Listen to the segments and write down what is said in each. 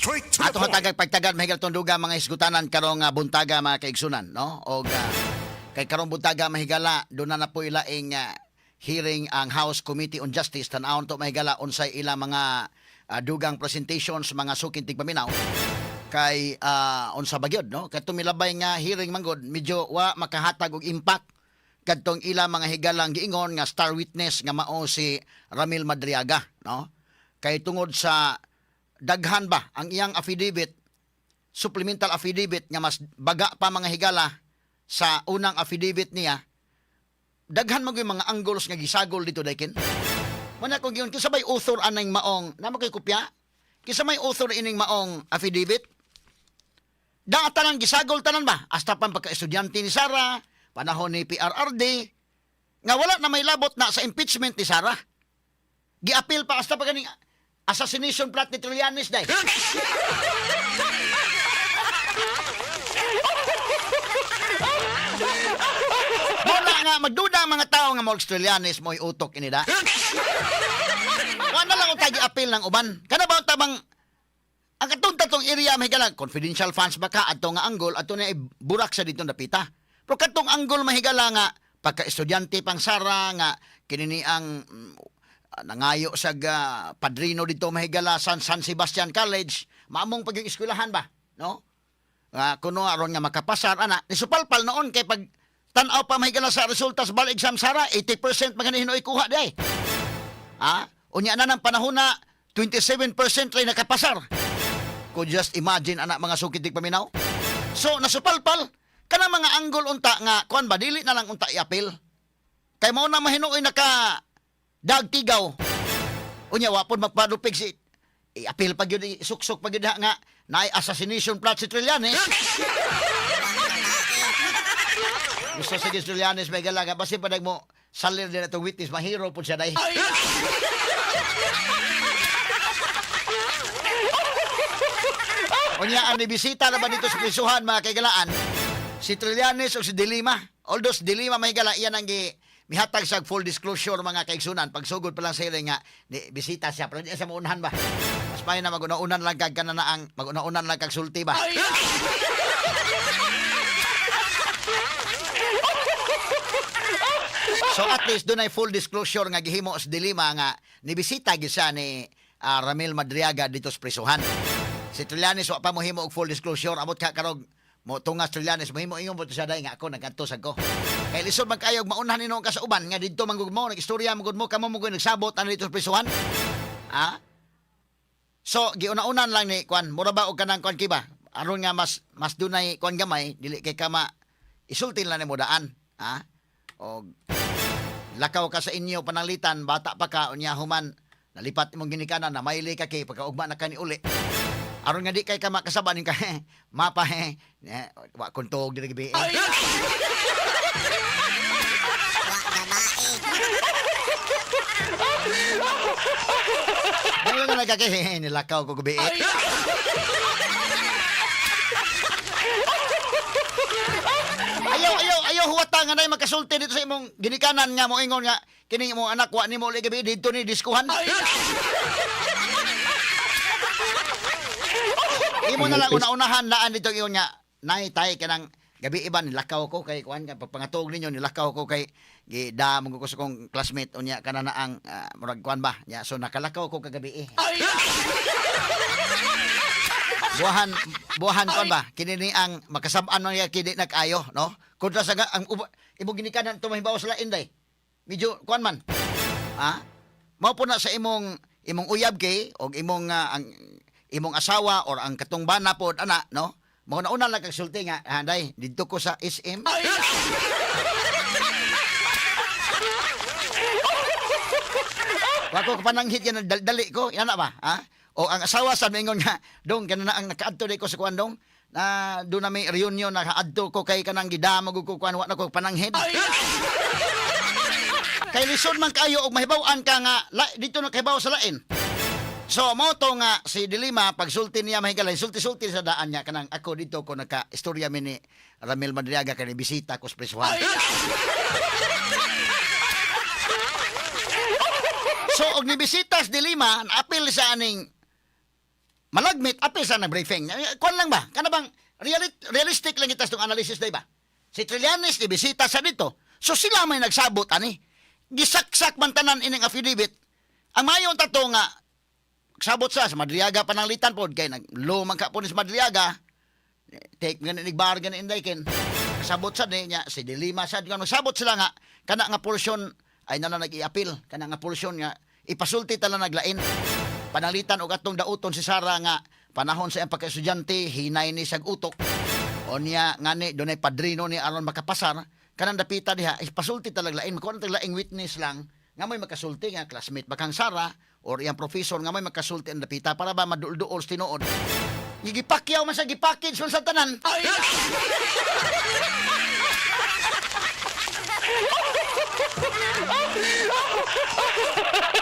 Straight to the Ato point. hatagag pagtagad mahigala tong duga mga hisgutanan karong buntaga, mga kaigsunan, no? Og kay karong buntaga, mahigala, doon na po ilaing hearing ang House Committee on Justice. Tan-awon to, mahigala, unsay ila mga dugang presentations, mga suking tigpaminaw, kay unsa ba gyud, no? Kay tumilabay nga hearing manggod medyo wa makahatag og impact kadtong ila mga higalang giingon nga star witness nga mao si Ramil Madriaga, no? Kay tungod sa daghan ba ang iyang affidavit, supplemental affidavit nga mas baga pa, mga higala, sa unang affidavit niya. Daghan man gyud mga angles nga gisagol dito daykin. Muna kung giyon kinsa may author aning maong namo kay kopya, kinsa may author ining maong affidavit, da tanan gisagol tanan ba, hasta pa pagka-estudyante ni Sara, panahon ni PRRD, nga wala na may labot na sa impeachment ni Sara. Giapil pa hasta pa ganing assassination plot ni Trillanes day. Wala nga magduda ang mga tao nga mo Trillanes mo'y utok ini da. Wala na lang ang kagi apil ng uban. Kana ba tabang ang katong tatong area may higala, confidential funds ba ka adto nga anggol adto na burak sa dito napita. Pero katong anggol, mahigala, nga pagka estudyante pang Sara nga kinini ang nangayo sa padrino dito, mahigala, San Sebastian College, maamong pag eskwelahan ba, no? Nga kuno aron nga makapasar ana ni supalpal noon, kay pag tan-aw pa, mahigala, sa resulta sa bal exam Sara, 80% man gani hinuoy kuha day. Ah, unya na ng panahon na 27% ray nakapasar. Could just imagine anak, mga sukit paminaw. So nasupalpal kana mga anggol unta nga kuan ba, dili na lang unta iapil. Kay mao na mahinuoy naka dagtigaw. Unya wa pod magpadupig si i-apil pa gyud, isuksok pa gyud nga naay assassination plot si Trillanes. Gusto sa Trillanes may galaga basi pa mo salir din atong witness, mahiro pud siya day. Unya ang nibisita na ba dito sa prisuhan, mga kaigalaan, si Trillanes o si Dilima. Although si Dilima, mahigala, iyan ang gi mihatag sa full disclosure, mga kaigsunan. Pagsugod pa lang sa nga ni bisita siya pero di siya maunhan ba. Mas may na maguna-unan lang kag kana na ang maguna-unan lang kag sulti ba. So at least doon ay full disclosure nga gihimo sa Dilima nga nibisita gyud siya ni Ramil Madriaga dito sa prisuhan. Si Trillanes wa pa mohimo og full disclosure. Amot ka karog mo tungas Trillanes mohimo ingon mo siya dai nga ako nagkanto sad ko. Kay lisod man kayo maunhan nino ka sa uban nga didto man gud mo nag-istorya man gud mo, kamo mo gud nagsabot ano dito sa prisuhan. Ah? So giuna-unan lang ni kuan, mura ba og kanang kuan kiba aron nga mas mas dunay kuan gamay, dili kay kama isultin lang nimo daan, ha? Og lakaw ka sa inyo pananglitan bata pa ka, unya human nalipat imong ginikanan na maili ka kay pagkaugma na ka ni uli, aron nga di kay ka makasaba ning ka mapa eh, wa kon tuog diri gabi eh. Wa babae. Ngayon nga nagkakay nilakaw ko gabi eh. Ayaw, ayaw, ayaw huwata nga nay makasulti dito sa imong ginikanan nga mo ingon nga kining imong anak wa nimo uli gabi dito ni diskuhan. Imo na lang una-unahan laan dito ingon nga nay tay, kanang gabi iba nilakaw ko kay kuan ka pagpangatog ninyo, nilakaw ko kay gida mo ko sa kong classmate, unya kana na ang murag kuan ba nya, so nakalakaw ko kagabi eh. Buwahan buwahan kuan ba, kini ni ang makasab-an man niya kini nag-ayo, no? Kontra sa ang imong ginikanan to mahibaw sa lain day, medyo kuan man, ha, mao po na sa imong imong uyab kay og imong ang imong asawa or ang katong bana pod ana, no? Mao na una lang kag sulti nga handay didto ko sa SM. Wa ko kapananghit yan, dali ko yan na ba, ha? O ang asawa sa mingon nga dong kana na ang nakaadto di ko sa kuan dong na do na may reunion, nakaadto ko kay kanang gidamag ko kuan, wa na ko pananghid. Kay lisod man kayo og mahibaw-an ka nga la, dito na kahibaw sa lain. So mo to nga si Dilima pagsulti niya, mahigala, sulti-sulti sa daan niya kanang ako dito ko naka istorya mi ni Ramil Madriaga kay bisita ko sa prisuhan. So og nibisita si Dilima, naapil sa aning Malagmit apil sa nag-briefing. Eh, kuan lang ba? Kana bang realistic lang itas tong analysis day ba? Si Trillanes ni bisita sa dito. So sila may nagsabot ani. Gisaksak man tanan ining affidavit. Ang mayo tato nga sabot sa Madriaga pananglitan pod kay nag-lo man ka po ni sa Madriaga. Take gani ni bar gani inday ken. Sabot sa ni niya si Dilima sad nga sabot sila nga kana nga portion ay nana nag-iapil kana nga portion nga ipasulti tala naglain. Panalitan og atong dauton si Sara nga panahon sa iyang pagka-estudyante hinay ni sag utok. O niya ngani dunay padrino ni aron makapasar kanang dapita diha ipasulti talag lain, makuha na laing witness lang nga may makasulti nga classmate ba kang Sara or iyang professor nga may makasulti ang dapita para ba madulduol sa tinuod. Gipakyaw man sa gipackage man sa tanan.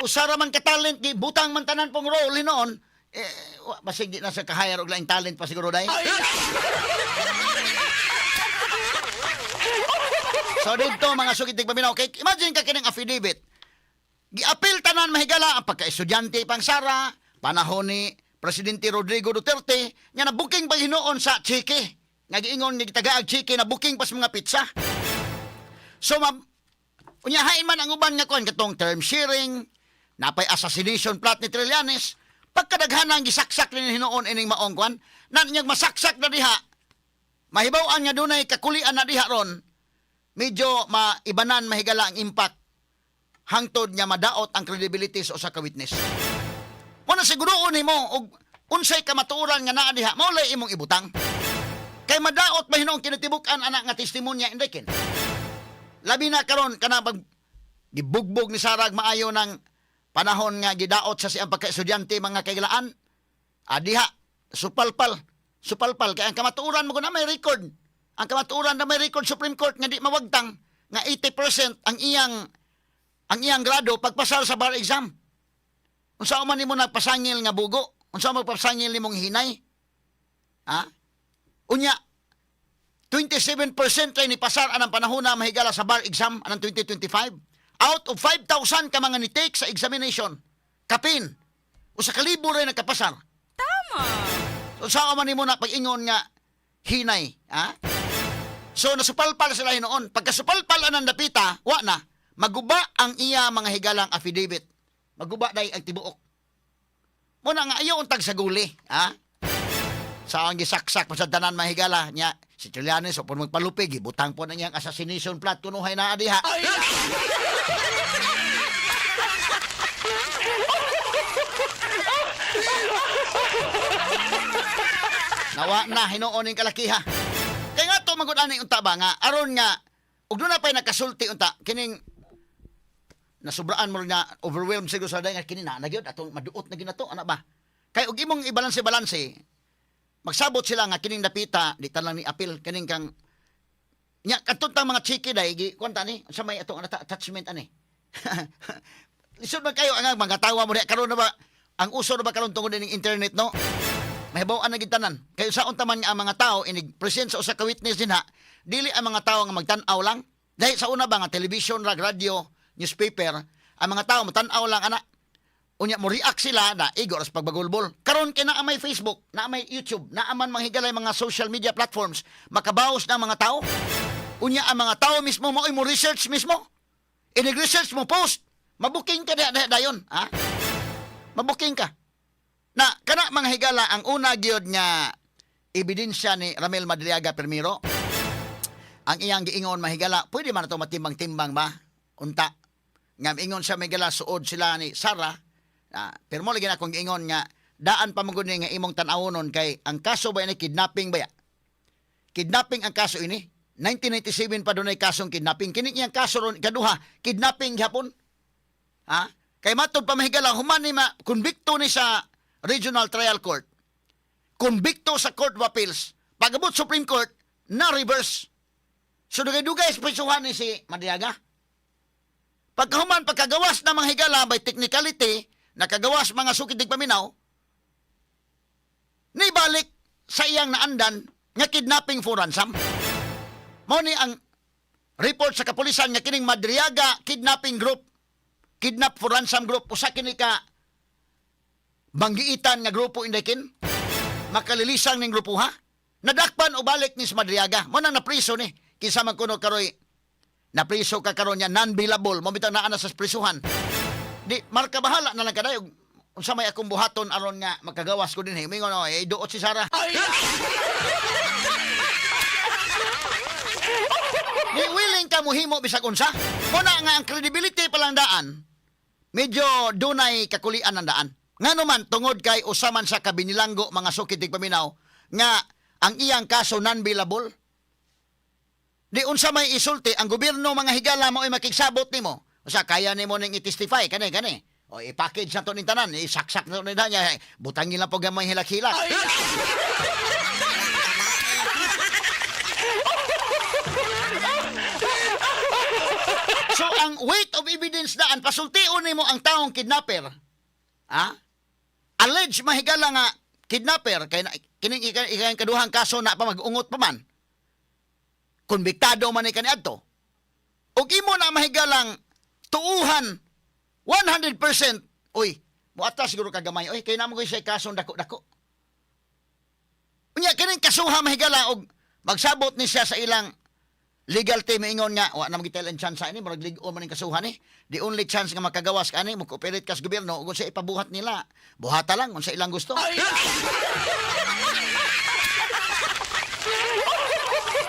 Usara man ka talent, gibutang man tanan pong role noon. Eh, basig di na sa kahire og laing talent pa siguro dai. So dito mga sugitig paminaw, kay imagine ka kining affidavit. Giapil tanan mahigala ang pagka-estudyante pang Sara, panahon ni Presidente Rodrigo Duterte, nga na-booking pa hinuon sa chike. Nga giingon nga gitagaag chike na booking pa sa mga pizza. So ma unya hain man ang uban nga kuan katong term sharing, napay assassination plot ni Trillanes, pagkadaghan ang gisaksak ni hinuon ining maong kuan, na niyag masaksak na diha. Mahibaw-an nga dunay kakulian na diha ron, medyo maibanan mahigala ang impact hangtod nga madaot ang credibility sa usa ka witness. Muna siguroon nimo og unsay kamatuoran nga naa diha, mao lay imong ibutang. Kay madaot ba hinuon kinatibuk-an ana nga testimonya indekin. Labi na karon kana pag gibugbog ni Sarag maayo ng panahon nga gidaot sa siyang pagka-estudyante mga kailaan. Adiha, supalpal, supalpal kay ang kamatuoran mo na may record. Ang kamatuoran na may record Supreme Court nga di mawagtang nga 80% ang iyang grado pagpasar sa bar exam. Unsa man nimo nagpasangil nga bugo? Unsa man magpasangil nimong hinay? Ha? Unya 27% kay ni pasar anang panahon na mahigala sa bar exam anang 2025. Out of 5,000 ka mga ni-take sa examination. Kapin. Usa ka libo rin nagkapasar. Tama. So sa man nimo na pag-ingon nga hinay, ha? So nasupalpal sila hinuon. Pagkasupalpal anang dapita, wa na maguba ang iya mga higalang affidavit. Maguba day ang tibuok. Muna nga ayaw untag sa guli, ha? Sa ang gisaksak pa sa tanan mahigala niya si Trillanes o magpalupig gibutang po na niyang assassination plot kunuhay na diha. Nawa na hinuon ning kalakiha. Kay nga to magud ani unta ba nga aron nga ug doon na pa'y nakasulti unta kining nasubraan mo na overwhelmed siguro sa nga kini na gyud atong maduot na gyud nato ana ba. Kay og imong ibalanse-balanse magsabot sila nga kining dapita di ta lang ni apil kining kang nya kadtong tang mga chiki dai gi kuan ta ni sa may atong attachment ani. Lisod man kayo ang mga tawa mo diha karon na ba ang uso na ba karon tungod ning internet, no? Mahibaw-an na gid tanan. Kay sa unta man nga ang mga tao inig present sa usa ka witness dinha, dili ang mga tao nga magtan-aw lang. Dahil sa una ba nga television, rag radio, newspaper, ang mga tao motan-aw lang ana. Unya mo react sila na igo ras pagbagulbol. Karon kay naa may Facebook, naa may YouTube, naa man manghigalay mga social media platforms, makabawas na ang mga tao. Unya ang mga tao mismo mo mo research mismo. Inig research mo post, mabuking ka diha diha dayon, ha? Mabuking ka. Na kana mga higala ang una gyud nga ebidensya ni Ramil Madriaga Primero. Ang iyang giingon mahigala, pwede man na to matimbang-timbang ba? Unta. Nga ingon siya mahigala suod sila ni Sara. Ah, pero mo lagi na akong giingon nga daan pa man gud ni nga imong tan-awonon kay ang kaso ba ini kidnapping ba ya? Kidnapping ang kaso ini. 1997 pa dunay kasong kidnapping. Kini iyang kaso ron kaduha, kidnapping gyapon. Ha? Kay matod pa mahigala human ni ma konbikto ni sa Regional Trial Court. Konbikto sa Court of Appeals. Pagabot Supreme Court, na reverse. So dugay-dugay sa prisuhan ni si Madriaga. Pagkahuman, pagkagawas na mga higala by technicality, nakagawas mga sukid paminaw, nibalik sa iyang naandan nga kidnapping for ransom. Mao ni ang report sa kapulisan nga kining Madriaga kidnapping group, kidnap for ransom group, usa kini ka Banggiitan nga grupo, Inday Ken? Makalilisang ning grupo, ha? Nadakpan o balik ni sa Madriaga. Mo nang napriso ni. Kinsa man kuno karoy napriso ka karon niya, non-bailable mo bitaw naa na sa prisuhan. Di marka bahala na lang kaday unsa may akong buhaton aron nga makagawas ko dinhi. Mingon, "Oh, eh, duot si Sara." Di willing ka muhimo bisag unsa. Muna nga ang credibility pa lang daan, medyo dunay kakulian ng daan. Ngano man, tungod kay usaman sa kabinilanggo, mga sukit paminaw, nga ang iyang kaso non-bailable. Di unsa may isulti ang gobyerno, mga higala, mo ay makigsabot nimo. Usa kaya nimo ning i-testify kani kani. O i-package na to ning tanan, isaksak na to ning tanan, butangin lang po gamay hilak-hilak. So ang weight of evidence daan, pasultion nimo ang taong kidnapper. Ha? Alleged, mahigala, nga kidnapper kay kining ika kaduhang kaso na pa mag-ungot pa man. Konbiktado man ni kaniadto. Ug imo na mahigalang tuuhan 100%. Uy, muata siguro kagamay. Uy, kay namo ko siya kasong dako-dako. Unya kining kasuha, mahigala, og magsabot ni siya sa ilang legal team, ingon nga wa na magitell ang chance ani, murag lig-on man ning kasuhan ni. The only chance nga makagawas ka ani, mo cooperate ka sa gobyerno ug unsa ipabuhat nila, buhata lang unsa ilang gusto.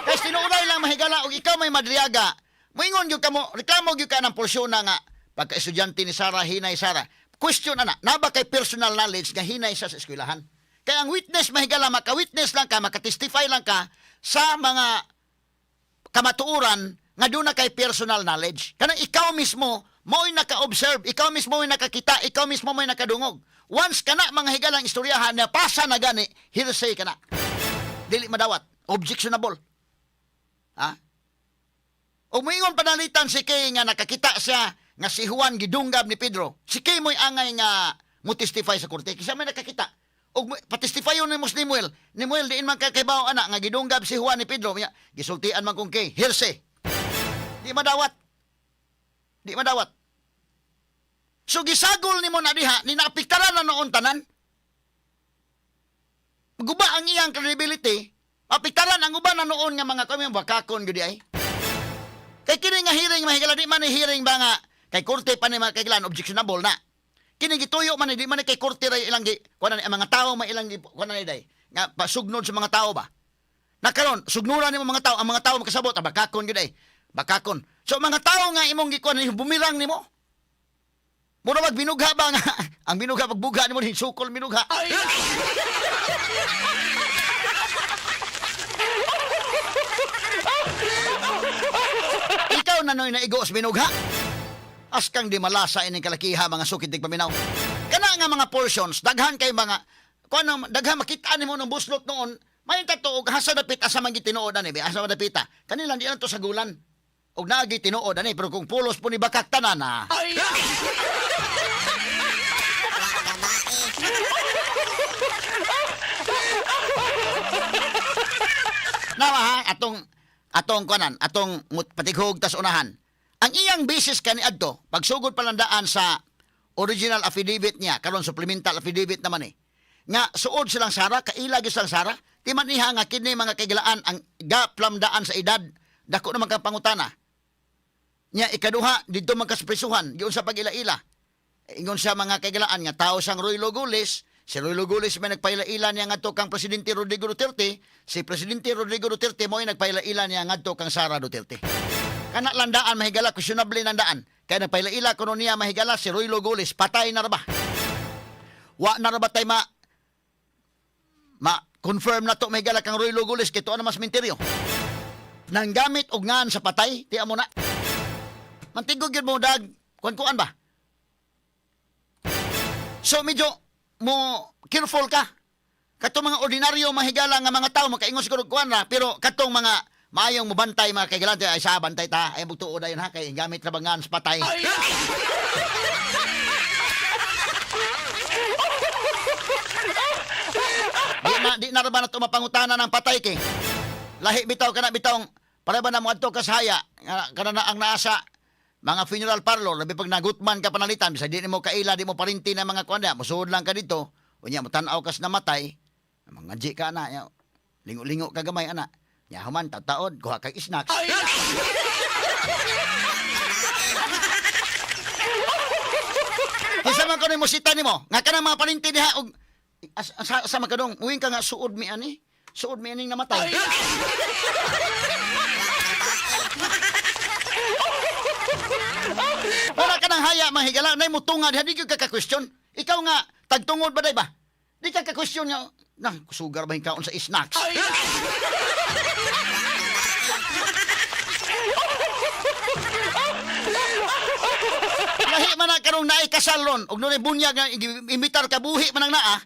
Kay tinuoray lang, mahigala, og ikaw may Madriaga, moingon gyud kamo, reklamo gyud ka ng porsyon na nga pagka estudyante ni Sara, hinay Sara. Question ana, na ba kay personal knowledge nga hinay siya sa eskwelahan? Kaya ang witness, mahigala, maka-witness lang ka, maka-testify lang ka sa mga kamatuoran nga doon na kay personal knowledge. Kanang ikaw mismo mo'y naka-observe, ikaw mismo mo'y nakakita, ikaw mismo mo'y nakadungog. Once kana, mga higalang istoryahan na pasa na gani, hearsay ka na. Dili madawat, objectionable. Ha? O muingon panalitan si Kay nga nakakita siya nga si Juan gidunggab ni Pedro. Si Kay mo'y angay nga mo testify sa korte. Kisa may nakakita. Og patestify yun ni Mus Nimuel. Nimuel, diin man ka kay ana nga gidunggab si Juan ni Pedro. Nya, gisultian man kong Kay. Hearsay. Di madawat. Di madawat. So gisagol nimo na diha, ni naapektaran na noon tanan. Guba ang iyang credibility, apektaran ang uban na noon nga mga kami bakakon gyud ay. Kay kini nga hearing, mahigala, di man ni hearing ba nga kay korte pa ni mga kailan objectionable na. Kini gituyo man ni, di man ni kay korte ra ilang gi kuan ni ang mga tao may ilang gi kuan ni day nga pasugnod sa mga tao ba. Na karon sugnuran nimo mga tao, ang mga tao makasabot, ah, bakakon gyud ay. Bakakon. So mga tao nga imong gikuan ni bumirang nimo. Mura mag binugha ba nga ang binugha pagbuga nimo ni sukol binugha. Ikaw na noy naigo sa binugha. Askang di malasa ining kalakiha, mga sukit paminaw. Kana nga mga portions, daghan kay mga kuan, daghan makita nimo ng buslot noon, may tato og hasa dapit asa man gitinuod ani be, asa man dapita. Kanila di lang to sagulan. Og naagi tinuod ani, pero kung pulos po ni bakak tanan na. Wa babae. Nawa ha, atong atong kuanan, atong patighog tas unahan. Ang iyang basis kani adto, pagsugod palandaan sa original affidavit niya, karon supplemental affidavit naman eh. Nga suod silang Sara, kaila gyud silang Sara, ti man iha nga kini, mga kaigilaan, ang gaplamdaan sa edad, dako naman kang pangutana. Nya ikaduha, didto man ka sa prisuhan, giun sa pag-ila-ila. Ingon sa mga kaigilaan nga tao sang Roilo Gulis, si Roilo Gulis may nagpaila-ila niya ngadto kang Presidente Rodrigo Duterte, si Presidente Rodrigo Duterte mo ay nagpaila-ila niya ngadto kang Sara Duterte. Kana landaan, mahigala, questionable nandaan. Kaya nagpaila-ila kuno niya, mahigala, si Roilo Gulis, patay na ra ba? Wa na ra ba tay ma ma confirm na to, mahigala, kang Roilo Gulis kay tuwa na mas minteryo. Nanggamit og ngan sa patay, ti amo na. Mantigog gyud mo dag kuan-kuan ba? So medyo mo careful ka. Katong mga ordinaryo, mahigala, nga mga tao makaingon siguro kuan ra, pero katong mga maayong mobantay, mga kaigalante, ay sa bantay ta ay bugtuo dayon ha, kay gamit ra bangan sa patay. Di na ra ba na mapangutana ng patay kay lahi bitaw kana bitaw para ba na mo adto ka sa haya nga kana na ang naasa mga funeral parlor, labi pag nagutman ka panalitan, bisag di nimo kaila, di mo parinti na mga kuan, musuod lang ka dito. Unya mo tan-aw kas namatay, mangadji ka ana, nya, lingo-lingo ka gamay ana. Nya human tataod, kuha kag snacks. Kinsa man kuno musita nimo? Nga kanang mga parinti diha og asa man kadong uwing ka nga suod mi ani. Suod mi aning namatay. Wala ka nang haya mahigala nay mutunga diha di gyud ka ka-question. Ikaw nga tagtungod ba day ba? Di ka ka-question nga nah sugar ba kaon sa snacks. Lahi man na karong naay kasal ron og dunay bunyag nga imitar ka buhi man ang naa.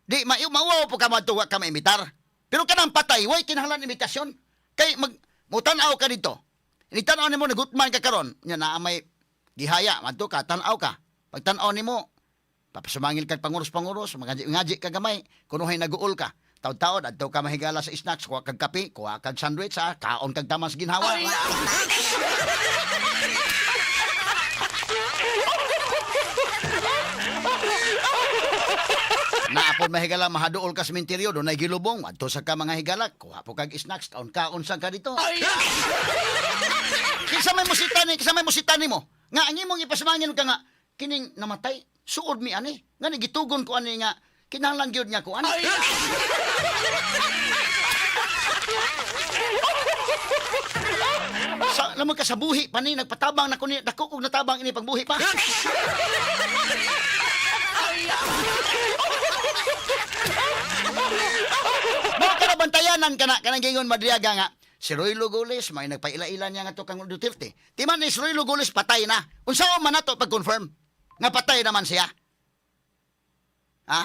Di ma mauwaw po ka madto wa ka maimitar. Pero kanang patay way kinahanglan imitasyon. Kay mag mutan-aw ka dito. Ni tan-aw nimo nagutman ka karon nya naa may gihaya madto ka tan-aw ka. Pag tan-aw nimo papasumangil kag panguros-panguros, magaji ngaji ka gamay, kunuhay naguol ka. Taod-taod, adto ka mahigala sa snacks, kuha kag kape, kuha kag sandwich, ha, kaon kag tamas ginhawa. Naapon mahigala, mahaduol ka sa sementeryo, doon ay gilubong, adto sa ka mga higala, kuha po kag snacks, kaon-kaon sa ka dito. Kinsa may musita nimo? Nga ang imong ipasumangin ka nga kining namatay, suod mi ani. Nga ni gitugon ko ani nga kinahanglan gyud nga ko ani. Sa lamang ka sa buhi pa ni nagpatabang na ko ni dako kog natabang ini pagbuhi pa. Mo ka na bantayanan kana kanang gingon Madriaga nga si Roy Lugoles may nagpaila-ila niya nga to kang Duterte. Ti man ni si Roy Lugoles patay na. Unsa man nato pag-confirm nga patay naman siya? Ha?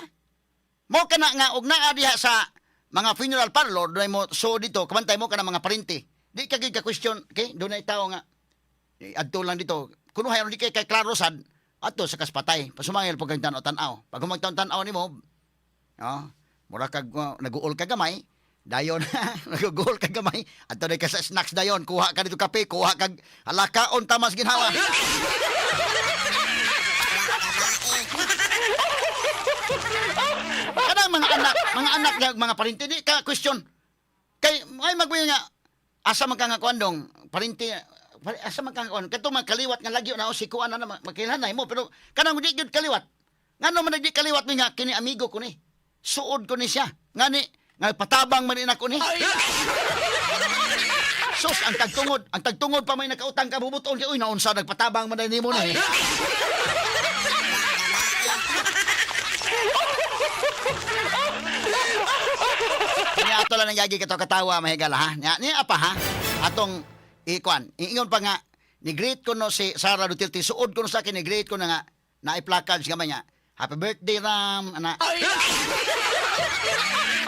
Mo kana nga og naa diha sa mga funeral parlor dunay mo so dito kabantay mo kana mga parinti. Di ka gid ka question, okay? Dunay tawo nga eh, adto lang dito. Kuno hayon di kay klaro sad adto sa kaspatay. Pasumangil pag kang tan-aw. Pag humagtan tan-aw nimo, oh, mura kag naguol ka gamay, dayon naguol ka gamay. Adto day ka sa snacks dayon, kuha ka dito kape, kuha kag alakaon tamas ginhawa. Kanang mga anak nga mga parinti di ka question. Kay ay magbuyo nga asa man ka nga kuan dong, parinti asa man ka nga kuan kadtong mga kaliwat nga lagyo na o si kuan na makilhanay mo pero kanang di gyud kaliwat. Ngano man di kaliwat mi nga kini amigo ko ni. Suod ko ni siya. Ngani nga patabang man ni nako ni. Sus, ang tagtungod pa may nakautang ka bubuton kay uy naunsa nagpatabang man nimo ni. Niya ato lang ang yagi kato katawa mahigala ha. Niya niya apa ha. Atong ikuan. Iingon pa nga ni greet ko no si Sara Duterte suod ko no sa akin ni greet ko na nga na placards gamay nga. Happy birthday Ram ana.